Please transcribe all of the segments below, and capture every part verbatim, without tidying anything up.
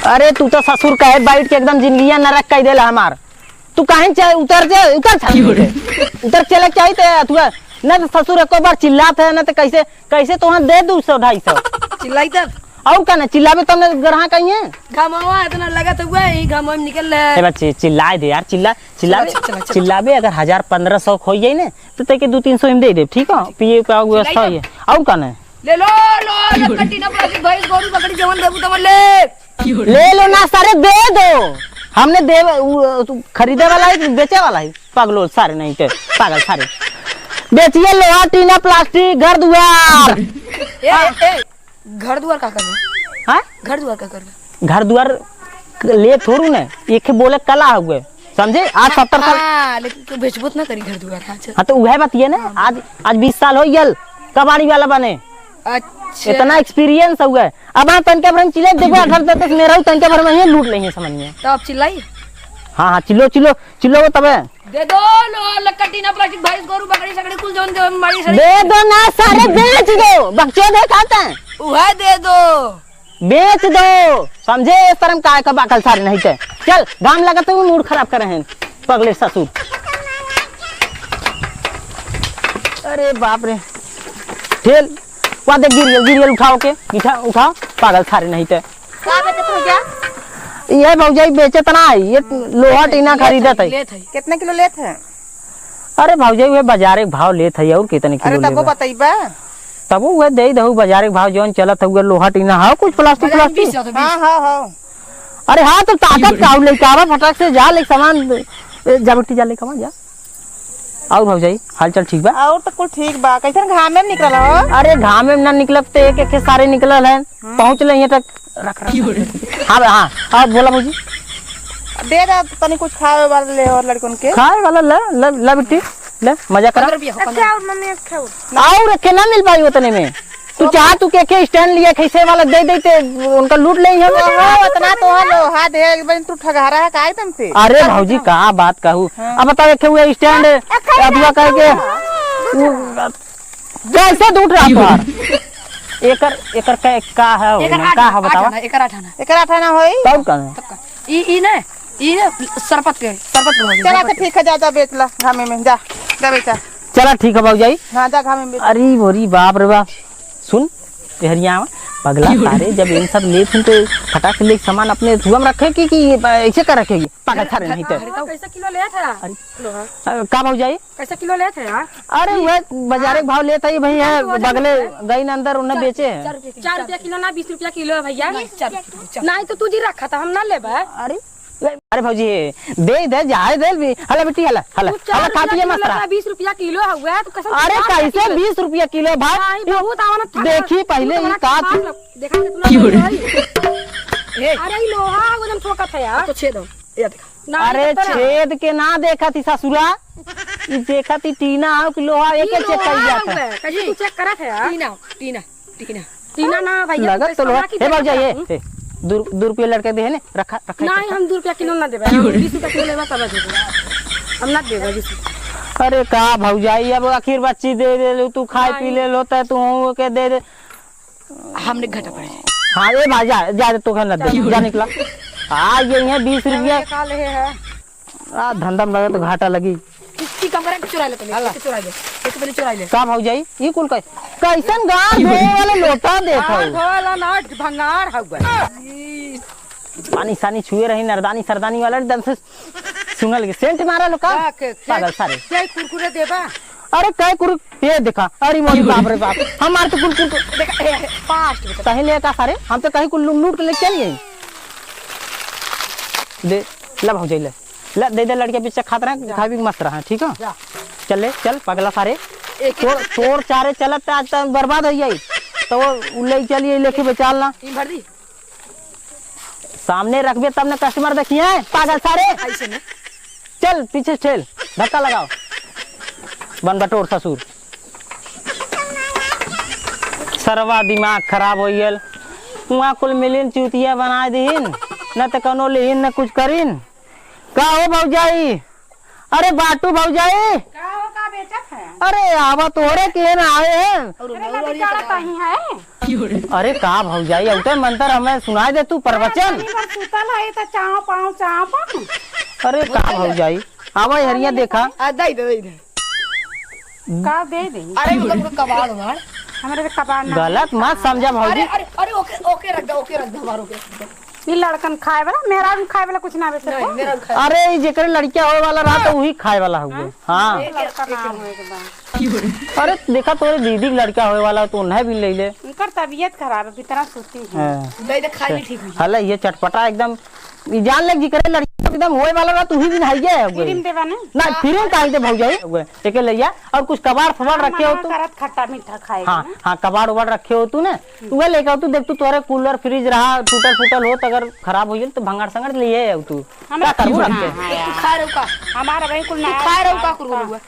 अरे तू तो ससुर कहे बैठ के एकदम जिंदगिया नरक कइ देला हमार। तू काहे चाहे उतर जा, उतर जा। क्यों रे? उतर चले चाही ते तू, न तो ससुर एको बार चिल्लात है, न तो कैसे, कैसे तोहन दे दू सौ ढाई सौ। चिल्लाई तब? और का ना, चिल्लाबे तब न ग्राहक आई है। घमवा इतना लगत हुआ है, यही घमवा में निकल रहा है। ए बच्चे, चिल्लाए दे यार, चिल्ला, चिल्ला, चला, चला, चला। चिल्लाबे अगर हजार पन्द्रह सौ खोई जाई ने, तो तेके दू तीन सौ हम दे दे, ठीक है? पिए का व्यवस्था चिल्लाई होई है। और का ना? ले लो, लो, ले कट्टी ना प्लास्टिक, भैंस, गोरू, बकरी, जवन देबू तवन ले। ले लो ना सारे, दे दो। हमने दे, उ, तू खरीदे वाला है कि बेचे वाला है? पगलो सारे नहीं थे, पागल सारे। बेचिए लोहा, टीना, प्लास्टिक, घर दुआर। ए, ए, ए, घर दुआर का करबे? हाँ? घर दुआर का करबे? घर दुआर ले थोड़ू ने, एक बोले कला हुए, समझे? आज सत्तर साल हाँ, लेकिन तू बेचबो त ना करी घर दुआर, हाँ, चल। हाँ, तो उहे बात ये ना, हाँ। आज, आज बीस साल हो गल, कबाड़ी वाला बने। अच्छा। इतना experience हुआ है। अब हाँ, तनके भर में चिल्लाए, देखो, अठारह तैंतीस मेरा हूँ, तनके भर में ही लूट लेंगे, समझ में। तो अब चिल्लाई? हाँ, हाँ, चिल्लो, चिल्लो, चिल्लो वो तबे। दे दो, लो, लक्का, टीना, प्लास्टिक, भैंस, गोरू, बकरी, सकड़ी, कुल जौन, जौन मारी, सकड़ी। दे दो ना, सारे बेच दो, बकचोद है कहते हैं। उहे दे दो। बेच दो, समझे? इस तरह का, का बाकल सारे नहीं थे। चल, घाम लगत है, मूड खराब करे हैं, पगले ससुर। अरे बाप रे, ठेल, वा देख, गिर गया, गिर गया, उठाओ के, उठा, उठाओ, पागल सारे नहीं थे। का बेचत हो जा? ये भौजाई बेचत ना है, ये लोहा टीना लेत खरीदत है, है। लेत है। कितना किलो लेत है? अरे भौजाई, वे बाजारे के भाव लेत है, और कितने किलो अरे तबो लेबा? बतइबा। तबो वे दे दहु बाजारे के भाव, जौन चलत है, वे लोहा टीना है, कुछ प्लास्टिक, बाजार में प्लास्टिक। बीस जाता, बीस। हाँ, हाँ, हाँ। अरे हाँ, तो ताकत का, लेके आवा फटाक से, जा ले सामान, ए, जा बेटी, जा लेके आवा, जा। और भौजाई, हाल चाल ठीक बा? और तो कुल ठीक बा। कैसन घामे में निकलल हो? अरे घामे में ना निकलब ते एक एक सारे निकलल है। हम्म। पहुँच ले यहाँ तक। रख, रख, रख। हाँ, हाँ, अब बोला भौजी। दे दे तनी कुछ खाए वाला ले और लड़कन के। खाए वाला ले, ले, ले बिट्टी, ले, मजा करा। पन्द्रह रुपया हो, अच्छा, पन्द्रह। और मम्मी, अच्छा हो। और के ना मिल पाई उतने में। तू तो चाह, तू के, के stand लिया, कैसे वाला दे देते, उनका लूट ले हम। ओहो, उतना तो है लोहा दे, एक बार तू ठगहरा है, काहे तुमसे? अरे भौजी, का बात कहू? हाँ। अब बताओ, एक ठे हुआ stand, एक ठे अधुआ कह के, हाँ। उ, कैसे टूट रहा तोहार? एकर, एकर का, का है, एकर आठ का है, आना, बतावा? आठ आना, एकर आठ आना। एकर आठ आना होई? तब का है? तब का? ई, ई ने, ई ने, सरपत के, सरपत के भौजी, चला, सरपत अच्छा, के। ठीक है, जा, जा, बेच ला, घामे में, जा, जा, बेचा। चला, ठीक है, भौजाई। हाँ, जा, घामे में बेच। अरे, मोरी बाप रे बाप। सुन, ए हरिया, पगला सारे, जब इन सब लेत हन, तो फटाक से लेके सामान अपने धुआ में रखे कि, कि ये ब-, ऐसे कर रखेगी? पागल सारे नहीं तो। अरे, तो कैसे किलो लेत है? अरे, लोहा। अ, का भौजाई? कैसे किलो लेत है यार? अरे, वह बाजारे के भाव लेत है, भाई, है, हाँ, तो वजन बगले है। गई ना अंदर, उन्हें चार, बेचे हैं। चार रुपया किलो। चार रुपया किलो ना, बीस रुपया किलो है भैया। नहीं, चार रुपया किलो, चार। नहीं, तो तू जी रखा था, हम ना लेबे। अरे, अरे भौजी, दे दे, जाए दे भी। हला बिट्टी, हला, हला, तू हला, चार रुपया काफी है किलो मसरा। लेता, बीस रुपया किलो है, हुआ है, तो कसम से अरे चार रुपया कैसे किलो? बीस रुपया किलो भाव? नहीं, बहुत आवाना था। देखी पहले तू ही हमारा का काम थी। लग-, देखा कितना क्यों रे? भाई। ए। अरे, ई लोहा वजन ठोकत है यार। तो छेद हो, ये देखा। नहीं, अरे, तो तेरा छेद के ना देखा थी ससुरा, ई देखा थी टीना हो कि लोहा, एक ई एक check कर लोहा लिया था। हुआ है, कैसे तू check करत है यार? टीना, टीना। टीना। टीना ना भैया, लगत तो तो लोहा। सोना की हे जरूरत भौजाई, है। हे, हे, दू, दू रुपया लड़के दे है ने, रखा, रखा, नहीं, रखा। हम दू रुपया किलो ना देबे, हम बीस रुपया किलो लेबा तब देबे। हम ना देबे बीस रुपया। अरे का भौजाई, अब आखिर बच्ची दे दे लो, तू खाए पी नहीं। ले लो, तै तू के दे दे। हमने घाटा पड़े। हाँ, ए भाई जा, जा, तो ना दे, जा निकला। आ, ये है बीस रुपया। का ले है? आ, धंधा में लगे तो घाटा लगी। ई, ई काम करे, चुरा ले पहले, हला। चुरा ले। एक पहले चुरा ले। का भौजाई? ई कुल कै-, कैसन गार धोए वाला लोटा देख गार हौ? धोए वाला ना, भंगार हौ बे। पानी सानी छुए रही, नरदानी सरदानी वाला एकदम से सुंघल के सेंट मारा लो का? का के, के, पागल सारे। के कुरकुरे देबा? अरे कै कुरु-, ये देखा, अरे मोरी बाप रे बाप, हमार तो कुल कुल देखा, ए, ए, fast बेटा। कहीं ले का सारे, हम तो कहीं कुल लूट लूट के ले चल गए। दे, ला भौजाई ले। ले, दे दे, लड़के पीछे खात रहे, जा। खाए भी मस्त रहा, ठीक है? जा। चल ले, चल, पगला सारे। एक ही तोर, तोर चारे चलत आज तक बर्बाद हो जाई। तो वो ले चलिए, लेके बेचाल ना। तीन भर दी। सामने रखबे तब ना customer देखिए, पागल सारे। ऐसे नहीं। चल, पीछे ठेल, धक्का लगाओ। बन बटोर ससुर। सरवा दिमाग खराब हो गेल। वहाँ कुल मिलिन चूतिया बनाए दीन, न त कौनो लिहिन, न कुछ करिन। का हो भौजाई? अरे बाटू भौजाई, का हो का बेचत है। अरे, आवा तोहरे के ना आए हैं। अरे, लड़का कहीं है। अरे, का भौजाई, अउते मंतर हमें सुनाई दे तू प्रवचन। तनी भर सुतल है, त चाव पाव, चाव पाव। अरे, का भौजाई, आवा हरिया देखा। आ, दे दे, दे दे। का दे दे? अरे, मतलब, कबाड़ उबाड़। हमरे तो कबाड़ ना गलत मत समझा भौजी। अरे, अरे, अरे, ओके, ओके रख दे, ओके रख दे, हमार ओके रख दे। ई लड़कन खाए वाला, मेहरारू खाए वाला कुछ ना बेचे नहीं, तो? मेहरारू खाए अरे, ई जेकरे लड़किया होए वाला रहा, तो उही खाए वाला हुए। हाँ। हाँ। ये लड़का ना होए के बाद। अरे, देखा, तोरे दीदी के लड़का होए वाला, तो उन्हें भी ले ले। उनकर तबीयत खराब है, भीतरा सूती है। हाँ। दे दे, खाई ले, ठीक हो जाए। हले, ये चटपटा एकदम, ई जान ले, जेकरे लड़का एकदम होए वाला रहा, तो उही दिन हइये है, क्रीम देवा ना? ना, क्रीम काहे दे भौजाई? एके ले जा, और कुछ कबाड़ फबाड़ हाँ, रखे हो मना तू? करत खट्टा मीठा खाए हाँ, के ना। हाँ, कबाड़ उबाड़ रखे हो तू ना, उहे लेके आओ तू, देख तू, तोहरे कूलर, फ्रिज रहा, टूटल फूटल हो, तो अगर खराब हो जाए, तो भंगार संगार ले आओ तू। हमरा का करबू कुछ रख ना के? है तू यार। खा रहे हो का? हमारा भाई कुल तू ना खा रहे हो का, कुरकुरा?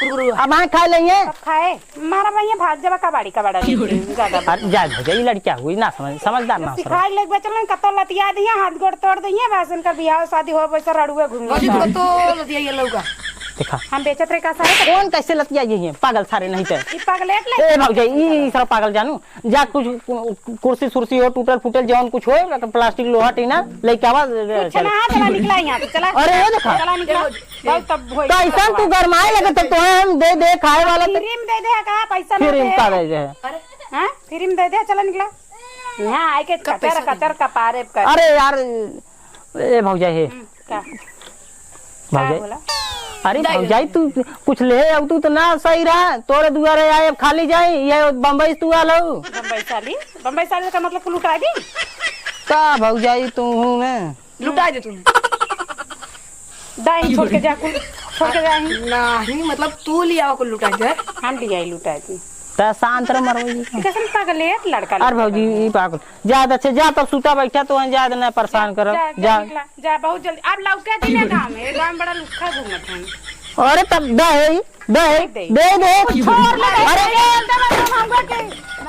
कुरकुरा। अब हाँ खा लेंगे। अब खाए? हमारा भाई ये भाग जावा कबाड़ी, कबाड़ा लेके, ज्यादा बोल। अरे जा भौजा, ई लड़किया हुई ना समझ, समझदार ना समझ। सिखाई लेके बचल ना, कतो लतिया दिए, हाथ गोड़ तोड़ दिए, बस इनका बियाह शादी हो, वैसे रड़ुए घूमी भौजी, जाता। तू तो लतिया ये लौका। देखा। हम बेचत रहे का सारे? कौन कैसे लतिया ये है? पागल सारे नहीं थे। ई पागल एक ले। ए भौजा, ई, ई सारा पागल जानू। जा कुछ कु-, कुर्सी सुर्सी हो, टूटल फूटल जौन कुछ हो, प्लास्टिक लोहा टीना लेके आवा, कुछ चल। ना, चला निकला यहाँ से, चला। अरे, ये देखा। चला निकला। बहुत तब होई। कैसन तू गरमाए लगे, तब तोहे हम दे दे खाए वाला तो। क्रीम दे दे का, पैसा ना क्रीम दे। का दे दे? अरे। हाँ, क्रीम दे दे, चला निकला। यहाँ आए के कब कचर, पैसा कचर देंगे? कपारे कर। अरे यार, ए भौजा हे। हम्म, का? का भौजाई। बोला? अरे जाइए। भौजाई, तू कुछ ले आऊ, तू तो ना सही रहा, तोरे दुआरे आए, अब खाली जाई, ये बम्बई से तू आलो। बम्बई साली? बम्बई साली का मतलब कुल लुटा दी? का भौजाई तू हूँ मैं? लुटा दे तू। दाई छोड़ के जा कुल, छोड़ के जा ही। नहीं, मतलब तू लिया कुल लुटा दे। हम लिया ही लुटा दी। त शांत रह मरवाई। कैसन पागल है लड़का अरे लड़का भौजी, है। ई पागल। जा, अच्छा, जा, तब सुता बैठा, तो वहीं जा, ना परेशान जा, करब। जा, जा, जा। निकला, जा, बहुत जल्दी। अब लौके दिने गाँव में, गाँव में बड़ा लुक्खा घूमत हैं। अरे, तब दे, दे, दे दे। दे, दे। छोड़ ले, अरे। दे, दे, दे, हमका के।